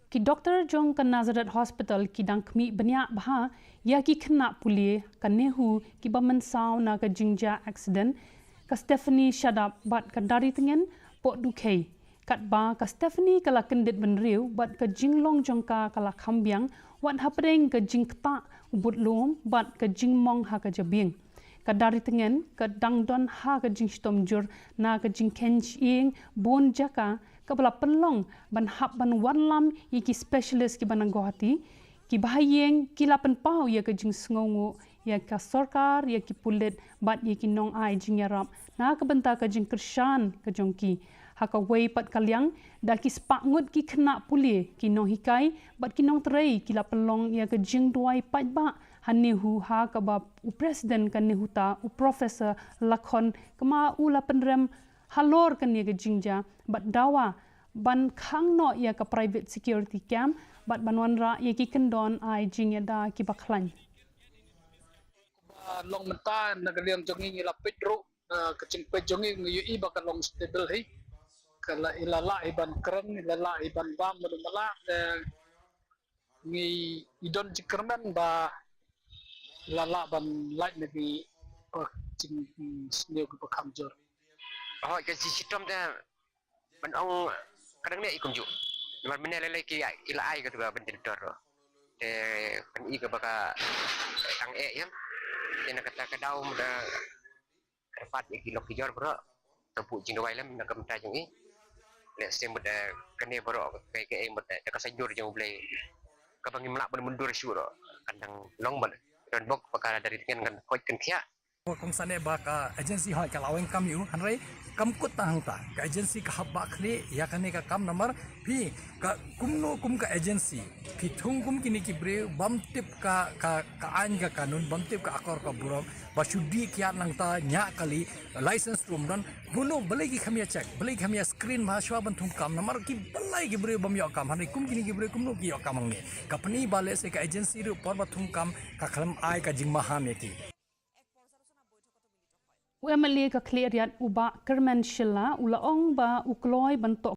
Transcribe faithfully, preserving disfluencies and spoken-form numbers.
Ki doktor jong ka Nazareth Hospital ki dang khmih bniah bha ïa ki khynnah pule ka NEHU kiba mynsaw na ka jingjia accident ka Stephanie Shadap bad ka Daritngen Pohdukhei. Katba ka Stephanie ka la kyndit bynriew bad ka jinglong jong ka ka la kham biang, wat hapdeng ka jingktah u budlum bad ka jingmong ha ka jabieng. Ka Daritngen ka dang don ha ka jingshitom jur na ka jingkheiñ shyieng bun jaka, kaba la pynlong ban hap ban wanlam ïa ki specialist kiba na Guwahati. Kiba ha ïing ki la pynpaw ïa ka jingsngewnguh ïa ka sorkar, ïa ki pulit bad ïa ki nongai jingïarap na ka bynta ka jingkyrshan ka jong ki. Ha kawei pat ka liang, da ki spah ngut ki khynnah pule, ki nonghikai bad ki nongtrei ki la pynlong ïa ka jingduwai paidbah ha NEHU, ha kaba u president ka NEHUTA, u Professor Lakhon Kma, u la pynrem halor kane ka jingjia bad dawa ban khang noh ïa ka private security camp bad ban wanrah ïa ki kyndon ai jingïada kiba khlaiñ. Ba long mynta na ka liang jong ngi ngi la peit ruh, eh, ka jingpeit jong ngi ngi ïohi ba ka long stable hi. Ka la, i la lah hi ban kren, i la lah hi ban bam mano mala, eh, ngi i don jingkyrmen ba i la lah ban lait na ki, eh, jingsniew kiba kham jur. Hooid, ka jingshitom te ban ong ka dang neh i kumjuh. Namar mynne lei lei ki i la ai katu ka ventilator ruh. Te kan i kaba ka tang eh ïa. Te na kata ka daw mut da kyrpad ïa ki lok ki jor baroh. Te buh jingduwai lem na ka bynta jong i. Lehse mut da kane baroh kaei kaei mut da ka saiñdur jong U Blei kaba ngim lah ban mundur shuh ruh kan dang long ban don bok ba ka Daritngen kan koit kan khiah. Kongsan eh ba ka agency hooid ka la weng kam ïa u, hynrei kam kut tang hangta, ka agency ka hap bah khlieh ïa kane ka kam namar phi ka kumno kum ka agency phi thung kum kine ki briew bym tip ka, ka, ka aiñ ka kanun, bym tip ka akor ka burom, ba shu dih kiad nangta ñiah kali, license ruh ym don. Kumno balei ki kham ïa check, balei ki kham ïa screen bha shuwa ban thung kam, namar ki balei ki briew bym ïoh kam, hynrei kum kine ki briew kumno ki ïoh kam hangne. Ka pyni ba lehse ka agency ruh por ba thung kam ka khlem ai ka jingmaham ïa ki. U MLA ka Khliehriat u Bah Kyrmen Shylla u la ong ba u kloi ban toh